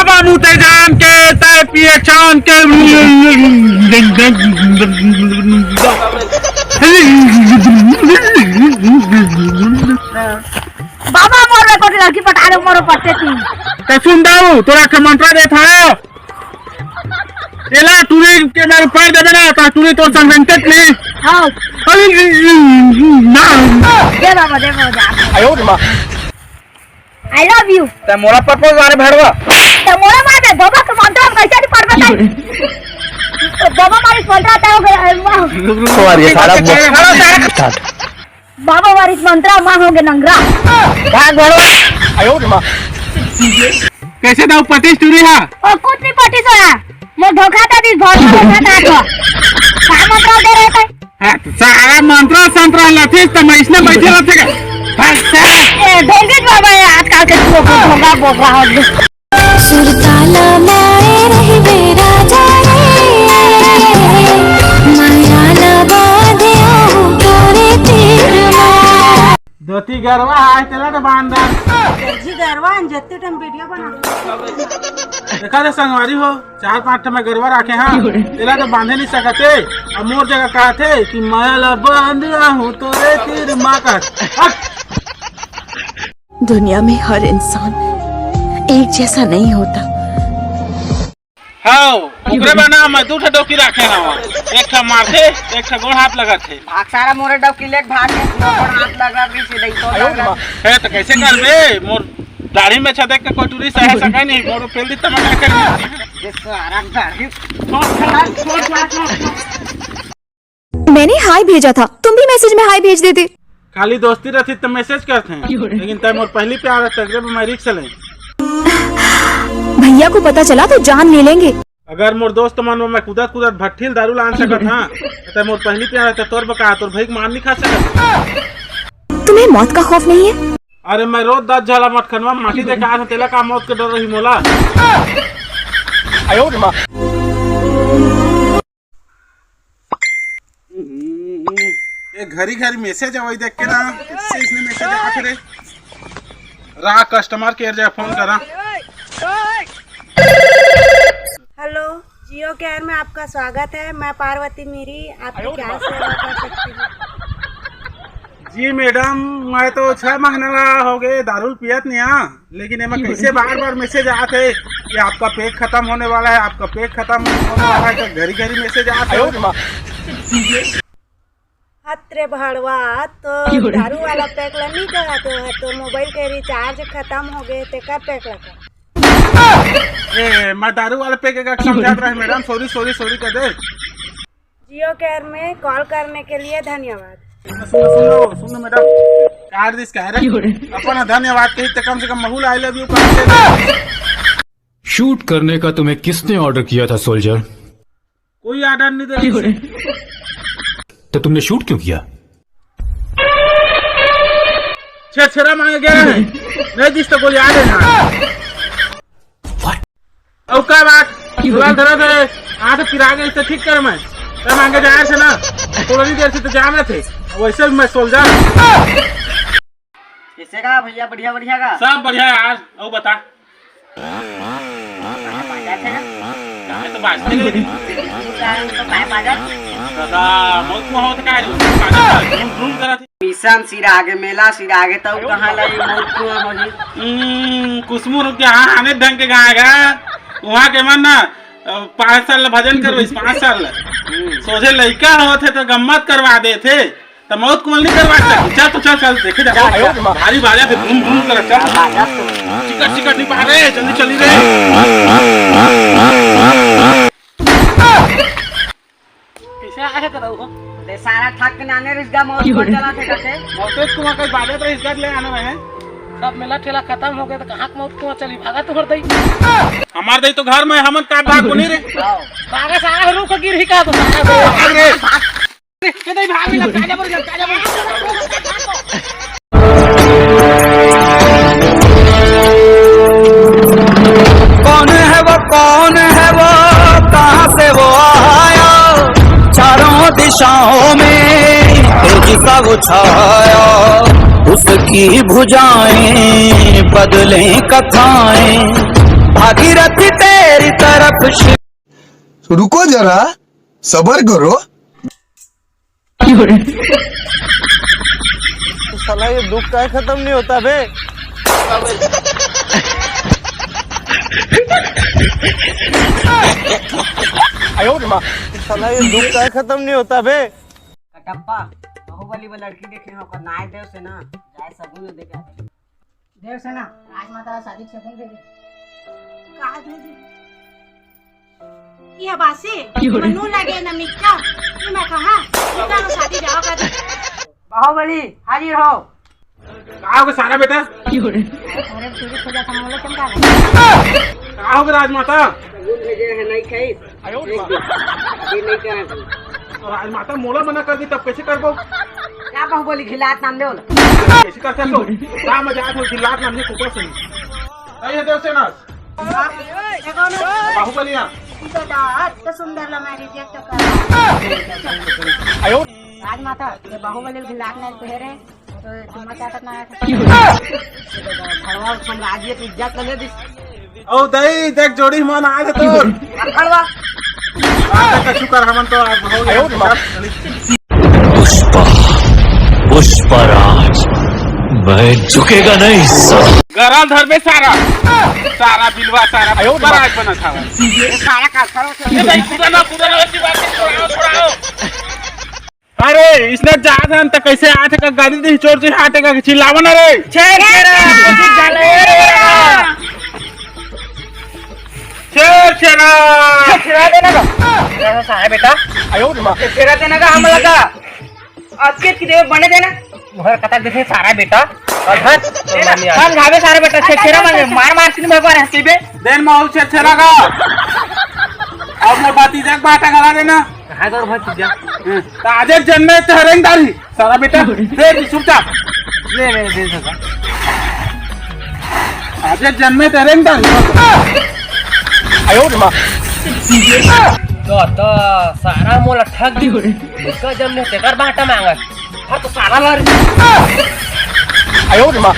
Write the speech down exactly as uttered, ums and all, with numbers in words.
बाबू ते जान के, ते पिए छान के। बाबा मोर में कोठी लड़की पटा दे, मोर पट्टे तीन। ते सुन दाऊ, तोरा के मंत्रा देत हव। एला टूरी के मेर पैर देबे ना, त टूरी तोर संग वेंकट नहीं। हाँ। अरे, ना। दे बाबा, दे बाबा, जा। I love you। ते मोला प्रपोज मारे भड़वा। ते मोला मार दे, बाबा के मंत्रा में कैसे नहीं पढ़ बताई? तो बाबा मारे मंत्रा तय हो गया, वाह। रुक, रुक, रुक, मार ये रुक, सारा रुक, रुक, रुक, रुक। बाबा मारे मंत्रा माँ हो गए नंगरा। भाग भड़वा। कैसे दाऊ पटिस टूरी हा? ओ कुछ नहीं पटिस हो रहा। मोर धोखा था, दिस भड़वा धोखा था तो। का मंत्रा दे रहे थे? हाँ, तो सारा मंत्रा संतरा लथिस त मैं इसने बैठे रहते का? बस सर। ए, ढोंगी बाबा है आजकल के लोग को ढोंगा बोल रहा हूँ। सुरताला माए रहिबे राजा रे, माया ला बांधे आहूँ तोरे तीर मा। धोती गरवा आए तेला तो बांध दे। जी गरवा अन जत्ते टाइम वीडियो बना। देखा रे संगवारी हो, चार पांच ठे मैं गरवा राखे हाँ, तेला तो बांधे नहीं सकते। अब मोर जगह कहते कि माया ला बांध आहूँ तोरे तीर मा कहत। हट। दुनिया में हर इंसान एक जैसा नहीं होता। हाँ, ओकरे बना मैं दू ठे डौकी राखे हवं। एक ठे मारथे, एक ठे गोड़ हाथ लगाथे। भाग सारा मोरे डौकी लेके भाग के, गोड़ हाथ लगा के सीधे ही तो लगा। हे, तो कैसे करबे? मोर दाढ़ी में छा देख के कोई टूरी सह सके नहीं, मोर पेल दी तब मैं क्या करूँ? ये सारा दाढ़ी। छोड़, छोड़, छोड़, छोड़, छोड़। मैंने हाय भेजा था, तुम भी मैसेज में हाय भेज देते। खाली दोस्ती रहती तो मैसेज करते हैं, लेकिन तय मोर पहली प्यार है, तगड़े में मैं रिक्स लें। भैया को पता चला तो जान ले लेंगे। अगर मोर दोस्त मन में मैं कूदत कूदत भट्ठील दारू लान सकत हाँ, तो तय मोर पहली प्यार है, तो तोर बका, तोर भाई के मार नहीं खा सकत। तुम्हें मौत का खौफ नहीं है? अरे मैं रोज दस झाला मटखनवा माटी देखा था, तेला का मौत के डर रही मोला? ये घरी घरी मैसेज आवई देख के ना, इससे इसने मैसेज आके रे। रा कस्टमर केयर जा फोन करा। हेलो, जियो केयर में आपका स्वागत है। मैं पार्वती मीरी, आपकी क्या सेवा कर सकती हूँ? जी मैडम, मैं तो छह महीना ला हो गए दारू पियत नहीं हाँ, लेकिन एमा कैसे बार बार मैसेज आत है कि आपका पैक खत्म होने वाला है, आपका पैक खत्म होने वाला है, तो घरी घरी मैसेज आत है। हत रे भड़वा, तो दारू वाला पैक ला नहीं कहा तो है, तो मोबाइल के रिचार्ज खत्म हो गए, तेकर पैक ला कहा। ए, मैं दारू वाला पैक का समझात रहे मैडम, सॉरी सॉरी सॉरी कर दे। जियो केयर में कॉल करने के लिए धन्यवाद। सुनो सुनो सुनो मैडम, कार दिस कह रहे अपन धन्यवाद कही तो कम से कम महूल आई लव यू कर दे। शूट करने का तुम्हें किसने ऑर्डर किया था सोल्जर? कोई ऑर्डर नहीं दे। तो तुमने शूट क्यों किया? छेरछेरा मांगे गया है, नहीं दिस तो गोली आ देना। और का बात? दुलाल धरा दे, आंख पिरा गए तो ठीक कर मैं। तब मांगे जा से ना, थोड़ा नहीं देर से तो जाम रहे थे। वैसे भी मैं सोल्जर। कैसे का भैया, बढ़िया बढ़िया का? सब बढ़िया यार, और बता। बाजा थे ना? गाने तो बाजते नहीं। तो काय बाजा? दादा, बहुत कुआं होता का है? बाजा, ड्रूम, ड्रूम करा थे। मिशन सिरागे, मेला सिरागे, तब कहाँ लाई मौत कुआं होही? हम्म, कुसमुर के हाँ, आने ढंग के गाएगा। वहाँ के मन ना, अ, पाँच साल ले भजन करवाइस, पाँच साल ले। हम्म। सोझे लइका होत हे तो गम्मत करवा देथे, तो मौत कुआं नहीं करवा सकती। चल तो चल, चल, देखे जा। जा, जा। भारी बाजा थे, धूम धूम कर, चल। बाजा तो। टिकट, टिकट नहीं पा रहे, जल्दी चली रे। कैसे आए थे रहू हो? ले सारा ठग के नाने रिश्ता मौत को चला थे करते। मौत कुआं का बाजा तो रिश्ता ले आने में है। सब मेला ठेला खत्म हो गया तो कहाँ के मौत कुआं चली? भागा तो हर दई। हमार दई तो घर में, हमन का भाग को नहीं रे। आओ। भागा सारा रुक गिर ही का तो सारा। भाग रे। के दई भाग रे, ताजा बोल, ताजा बोल। कौन है वो, कौन है वो, कहाँ से वो आया? चारों दिशाओं में तेज सा वो छाया। उसकी भुजाएं बदलें कथाएं, भागीरथ रुको जरा, सबर करो। तो साला ये दुख का खत्म नहीं होता बे? साला ये दुख का खत्म नहीं होता बे? कटप्पा, बाहुबली में लड़की देखे हो, ओकर नाय देव से ना, जाए सगुन देखे। देव से ना, राजमाता शादी के सगुन दे दे। का दे दे? ये बासी, मनु लगे ना मिक्का, ये मैं कहा, इतना शादी जाओ कर। बाहुबली, हाजिर हो। का हो गे सारा बेटा? अरे, तुझे खोजा था, मोला चमका। का हो गे राजमाता? सगुन भेजे है, नहीं खाई। ये नहीं करा तू। राजमाता मोला मना कर दी, तब कैसे करबो? का बाहुबली घिलात नाम ले ओला? कैसे कर सकतो? का मजाक हो, घिलात नाम ले कुकुर से। नहीं है देव से ना। देखो ना। बाहुबली यहाँ। इतना तो सुंदर ला मैं रिजेक्ट कर। राजमाता, ये बाहुबली घिलात नाम ले रे। तो तुम्हारा क्या करना है? भड़वा साम्राज्य की इज्जत लगे दिस। ओ दई, देख जोड़ी मन आ गे तोर। भड़वा। आ, देख, शुक्र हमन तो आज हो गया। पुष्पा, पुष्पराज, मैं झुकेगा नहीं साला। गरल धरबे सारा, सारा बिलवा, सारा पुष्पराज बना था। ये सारा का, सारा का। ये भाई, पूरा ना, पूरा ना, ऐसी बात नहीं, छोड़ाओ, छोड़ाओ। अरे, इसने जात हन त कैसे आठ का गाड़ी दे, चोर से आठ का चिल्लावन रे। छेर छेरा। छेर छेरा। छेर छेरा देना का? कैसा सा है बेटा? आयो रे माँ। छेर छेरा देना का हम लगा। आज के किते बने देना? घर कतक देखे सारा बेटा। और घर देना। हम घावे सारा बेटा, छेर छेरा मांगे, मार मार के भगवान हंसी बे। देन माहौल छेर छेरा का। अब मैं बाती जाक बाटा गला देना। हाँ, तो भाई, तू जा। हम्म, त आजे जन्मे ते हरेंग दारी, सारा बेटा, दे तू चुपचाप। ले, ले, दे सका। आजे जन्मे ते हरेंग दारी। आयो रे माँ। तो, तो सारा मोला ठग दी। इसका जन्मे तेकर बाटा मांगत। हाँ, तो सारा मार। आयो रे माँ।